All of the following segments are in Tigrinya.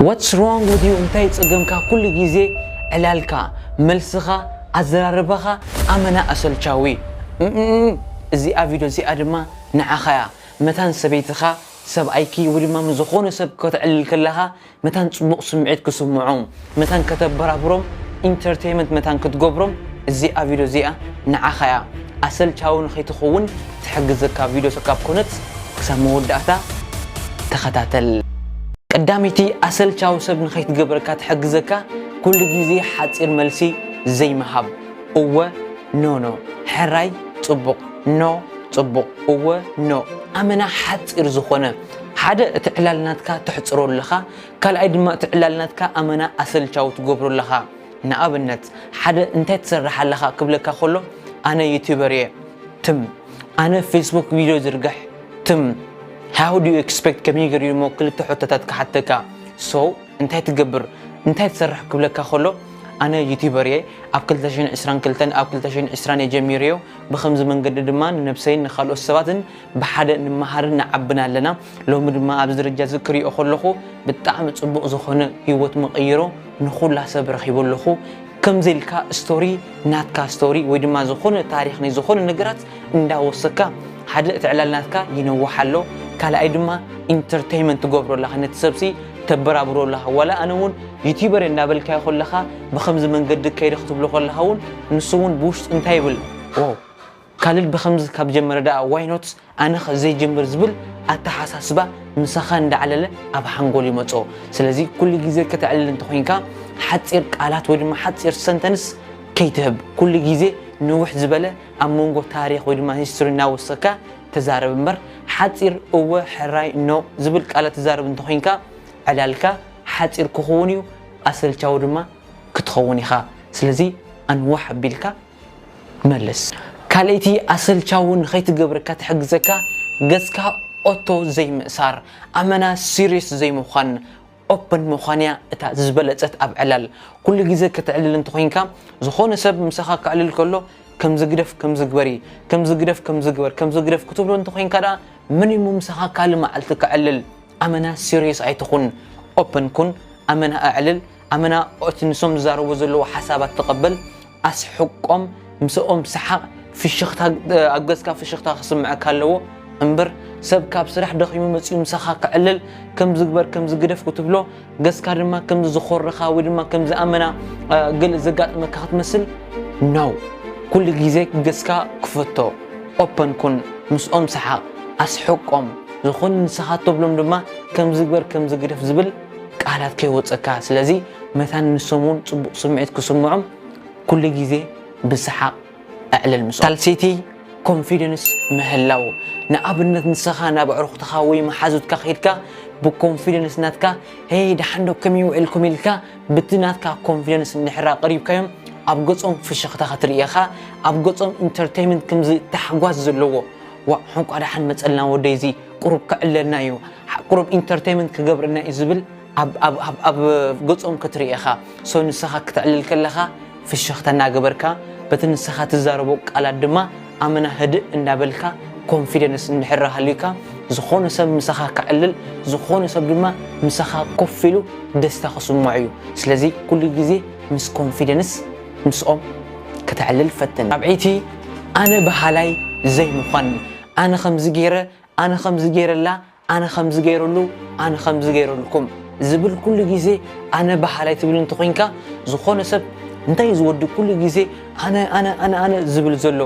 What's wrong with you? እንታይ ጸገምካ? ኩሉ ግዜ ዕላልካ፣ መልስኻ፣ ኣዘራርባኻ ኣመና ኣሰልቻዊ። እም፣ እዚኣ ቪድዮ እዚኣ ድማ ንዓኻ እያ። መታን ሰበይትኻ፣ ሰብኣይኪ ወይ ድማ ምስ ዝኾነ ሰብ ከተዕልል ከለኻ መታን ጽቡቕ ስምዒት ክስምዖም፣ መታን ከተበራብሮም፣ ኢንተርቴይመንት መታን ክትገብሮም እዚኣ ቪድዮ እዚኣ ንዓኻ እያ። ኣሰልቻዊ ንኸይትኸውን ትሕግዘካ ቪድዮ ካብ ኮነት ክሳብ መወዳእታ ተኸታተል። ቀዳመይቲ ኣሰልቻዊ ሰብ ንኸይትገብረካ ትሕግዘካ ኩሉ ግዜ ሓጺር መልሲ ዘይምሃብ። እወ፣ ኖ፣ ኖ፣ ሕራይ፣ ጽቡቕ፣ ኖ፣ ጽቡቕ፣ እወ፣ ኖ። ኣመና ሓጺር ዝኾነ፣ ሓደ እቲ ዕላል ናትካ ተሕጽሮ ኣለኻ፣ ካልኣይ ድማ እቲ ዕላል ናትካ ኣመና ኣሰልቻዊ ትገብሮ ኣለኻ። ንኣብነት፣ ሓደ እንታይ ትሰርሕ ኣለኻ ክብለካ ከሎ፣ ኣነ ዩቱበር እየ፣ ትም። ኣነ ፌስቡክ ቪድዮ ዝርግሕ፣ ትም። How do you expect ከመይ ገይሩ እሞ ክልተ ሕቶታት ክሓተካ? So እንታይ ትገብር፣ እንታይ ትሰርሕ ክብለካ ከሎ፣ ኣነ ዩቱበር እየ፣ ኣብ ክልተ ሽሕን ዕስራን ክልተን ኣብ ክልተ ሽሕን ዕስራን እየ ጀሚረዮ። ብኸምዚ መንገዲ ድማ ንነብሰይን ንኻልኦት ሰባትን ብሓደ ንመሃርን ንዓብን ኣለና። ሎሚ ድማ ኣብዚ ደረጃ እዚ ክሪኦ ከለኹ ብጣዕሚ ጽቡቕ ዝኾነ ህይወት መቐይሮ ንኹላ ሰብ ረኺበ ኣለኹ። ከምዚ ኢልካ ስቶሪ፣ ናትካ ስቶሪ ወይ ድማ ዝኾነ ታሪኽ ናይ ዝኾነ ነገራት እንዳወሰካ፣ ሓደ እቲ ዕላል ናትካ ይነውሕ ኣሎ፣ ካልኣይ ድማ ኢንተርቴይመንት ትገብሮ ኣለኻ፣ ነቲ ሰብሲ ተበራብሮ ኣለኻ። ዋላ ኣነ እውን ዩቲዩበር እንዳበልካዮ ከለኻ ብኸምዚ መንገዲ ከይደ ክትብሎ ከለኻ እውን ንሱ እውን ብውሽጡ እንታይ ይብል? ኦ፣ ካልድ ብኸምዚ ካብ ጀመረ ደኣ ዋይ ኖት ኣነ ኸ ዘይጀምር ዝብል ኣተሓሳስባ ምሳኻ እንዳዕለለ ኣብ ሓንጎል ይመጾ። ስለዚ ኩሉ ግዜ ከተዕልል እንተኾይንካ ሓጺር ቃላት ወይ ድማ ሓጺር ሰንተንስ ከይትህብ። ኩሉ ግዜ ንውሕ ዝበለ ኣብ መንጎ ታሪኽ ወይ ድማ ሂስትሪ እናወሰካ ተዛረብ እምበር ሓጺር እወ፣ ሕራይ፣ ኖ ዝብል ቃላት ትዛረብ እንተኾይንካ ዕላልካ ሓጺር ክኸውን እዩ፣ ኣሰልቻዊ ድማ ክትኸውን ኢኻ። ስለዚ ኣንዋሕ ኣቢልካ መልስ። ካልኣይቲ ኣሰልቻዊ ንኸይትገብረካ ትሕግዘካ ገጽካ ኦቶ ዘይምእሳር፣ ኣመና ሲሪየስ ዘይምዃን፣ ኦፕን ምዃን እያ እታ ዝበለጸት ኣብ ዕላል። ኩሉ ግዜ ከተዕልል እንተኾይንካ ዝኾነ ሰብ ምሳኻ ከዕልል ከሎ ከምዚ ግደፍ፣ ከምዚ ግበሪ፣ ከምዚ ግደፍ፣ ከምዚ ግበር፣ ከምዚ ግደፍ ክትብሎ እንተኾይንካ ደኣ መን እዩ ምሳኻ ካልእ መዓልቲ ከዕልል? ኣመና ሲሪየስ ኣይትኹን። ኦፕን ኩን። ኣመና ኣዕልል። ኣመና እቲ ንሶም ዝዛረቡ ዘለዉ ሓሳባት ተቐበል። ኣስሕቆም። ምስኦም ሰሓቕ። ፍሽኽታ፣ ኣብ ገጽካ ፍሽኽታ ክስምዐካ ኣለዎ። እምበር ሰብ ካብ ስራሕ ደኺሙ መጺኡ ምሳኻ ከዕልል፣ ከምዚ ግበር፣ ከምዚ ግደፍ ክትብሎ፣ ገጽካ ድማ ከምዚ ዝኾረኻ ወይ ድማ ከምዚ ኣመና፣ እ፣ ገለ ዘጋጥመካ ክትመስል፣ ኖ። ኩሉ ግዜ ገጽካ ክፈቶ። ኦፐን ኩን። ምስኦም ሰሓቕ። ኣስሕቆም። ዝኾነ ንስኻ ትብሎም ድማ ከምዚ ግበር፣ ከምዚ ግደፍ ዝብል ቃላት ከይወጸካ። ስለዚ መታን ንሶም እውን ጽቡቕ ስምዒት ክስምዖም ኩሉ ግዜ ብሰሓቕ ኣዕልል ምስኦም። ሳልሰይቲ ኮንፊደንስ ምህላው። ንኣብነት ንስኻ ናብ ኣዕሩኽትኻ ወይ መሓዙትካ ከይድካ ብኮንፊደንስ ናትካ፣ "ሄይ፣ ደሓን ዶ ከመይ ውዒልኩም?" ኢልካ ብቲ ናትካ ኮንፊደንስ እንድሕር ኣቕሪብካዮም ኣብ ገጾም ፍሽኽታ ክትርኢ ኢኻ፣ ኣብ ገጾም ኢንተርቴይመንት ከምዚ ታሕጓስ ዘለዎ፣ "ዋእ፣ እንቋዕ ደሓን መጸልና ወደይ፣ እዚ ቁሩብ ከዕልለና እዩ፣ ቁሩብ ኢንተርቴይመንት ክገብረና እዩ" ዝብል ኣብ፣ ኣብ፣ ኣብ፣ ኣብ ገጾም ክትርኢ ኢኻ። ሶ ንስኻ ክትዕልል ከለኻ ፍሽኽታ እናገበርካ፣ በቲ ንስኻ ትዛረቦ ቃላት ድማ ኣመና ህድእ እንዳበልካ፣ ኮንፊደንስ እንድሕር ሃልዩካ፣ ዝኾነ ሰብ ምሳኻ ክዕልል፣ ዝኾነ ሰብ ድማ ምሳኻ ኮፍ ኢሉ ደስታ ክስምዖ እዩ። ስለዚ ኩሉ ግዜ ምስ ኮንፊደንስ ምስኦም ከተዕልል ፈትን። ራብዐይቲ፣ ኣነ በሃላይ ዘይምዃን። ኣነ ከምዚ ገይረ፣ ኣነ ከምዚ ገይረላ፣ ኣነ ከምዚ ገይረሉ፣ ኣነ ከምዚ ገይረልኩም ዝብል ኩሉ ግዜ ኣነ በሃላይ ትብል እንተኾይንካ፣ ዝኾነ ሰብ እንታይ እዩ ዝወዲ ኩሉ ግዜ ኣነ፣ ኣነ፣ ኣነ፣ ኣነ ዝብል ዘሎ?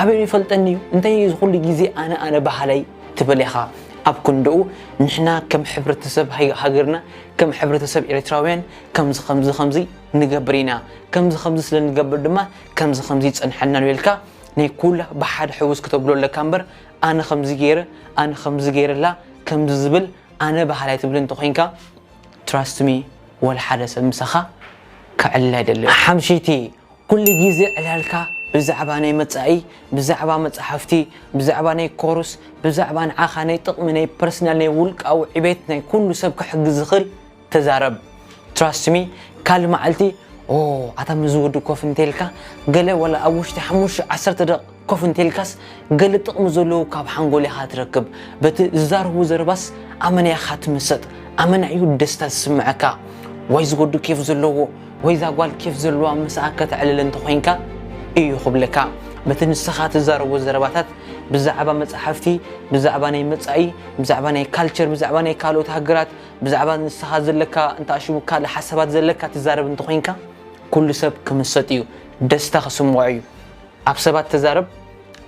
ኣበይ ይፈልጠኒ እዩ? እንታይ እዩ ኩሉ ግዜ ኣነ፣ ኣነ በሃላይ ትብል ኢኻ? ኣብ ክንድኡ ንሕና ከም ሕብረተሰብ ሃይ-፣ ሃገርና፣ ከም ሕብረተሰብ ኤርትራውያን ከምዚ፣ ከምዚ፣ ከምዚ ንገብር ኢና። ከምዚ፣ ከምዚ ስለ ንገብር ድማ ከምዚ፣ ከምዚ ይጸንሐና ኢልካ ናይ ኩላ ብሓደ ሕውስ ክተብሎ ኣለካ እምበር፣ ኣነ ከምዚ ገይረ፣ ኣነ ከምዚ ገይረላ፣ ከምዚ ዝብል ኣነ በሃላይ ትብል እንተኾይንካ፣ ትራስት ሚ፣ ወላ ሓደ ሰብ ምሳኻ ከዕልል ኣይደልን። ሓምሸይቲ፣ ኩሉ ግዜ ዕላልካ ብዛዕባ ናይ መጻኢ፣ ብዛዕባ መጻሕፍቲ፣ ብዛዕባ ናይ ኮርስ፣ ብዛዕባ ንዓኻ ናይ ጥቕሚ፣ ናይ ፐርሰናል፣ ናይ ውልቃዊ ዕቤት፣ ናይ ኩሉ ሰብ ክሕግዝ ዝኽእል ተዛረብ። ትራስት ሚ፣ ካልእ መዓልቲ፣ ኦ፣ ኣታ ምስዚ ወዲ ኮፍ እንተልካ፣ ገለ ዋላ ኣብ ውሽጢ ሓሙሽተ ዓሰርተ ደቂቕ ኮፍ እንተልካስ፣ ገለ ጥቕሚ ዘለዎ ካብ ሓንጎል ኢኻ ትረክብ። በቲ ዝዛረቡ ዘረባስ ኣመና ኢኻ ትምሰጥ፣ ኣመና እዩ ደስታ ዝስምዐካ። ወይ ዝወዱ ኬፍ ዘለዎ ወይ ዛ ጓል ኬፍ ዘለዋ ምሳኣ ከተዕልል እንተኾይንካ እዩ ክብለካ። በቲ ንስኻ ትዛረቦ ዘረባታት ብዛዕባ መፅሓፍቲ፣ ብዛዕባ ናይ መፃኢ፣ ብዛዕባ ናይ ካልቸር፣ ብዛዕባ ናይ ካልኦት ሃገራት፣ ብዛዕባ ንስኻ ዘለካ እንተኣሽሙ ካልእ ሓሳባት ዘለካ ትዛረብ እንተኾይንካ ኩሉ ሰብ ክምሰጥ እዩ፣ ደስታ ክስምዖ እዩ። ኣብ ሰባት ተዛረብ፣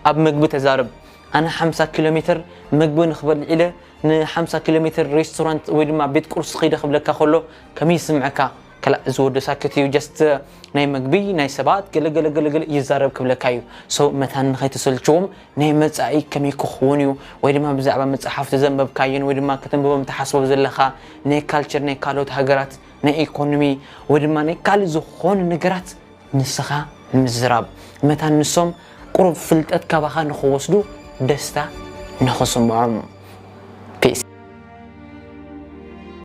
ኣብ ምግቢ ተዛረብ። ኣነ ሓምሳ ኪሎ ሜትር ምግቢ ንክበልዕ ኢለ ን50 ኪሎ ሜትር ሬስቶራንት ወይ ድማ ቤት ቁርሲ ኸይደ ክብለካ ከሎ ከመይ ይስምዐካ? ከላ እዚ ወዲ ሳክት እዩ፣ ጀስት ናይ ምግቢ ናይ ሰባት ገለ ገለ ገለ ገለ ይዛረብ ክብለካ እዩ። ሶ መታን ንኸይተሰልችዎም ናይ መጻኢ ከመይ ክኸውን እዩ ወይ ድማ ብዛዕባ መጽሓፍቲ ዘንበብካዮን ወይ ድማ ከተንብቦም ትሓስቦ ዘለኻ ናይ ካልቸር ናይ ካልኦት ሃገራት ናይ ኢኮኖሚ ወይ ድማ ናይ ካልእ ዝኾኑ ነገራት ንስኻ ምዝራብ መታን ንሶም ቁሩብ ፍልጠት ካባኻ ንኽወስዱ ደስታ ንኽስምዖም። ፒስ።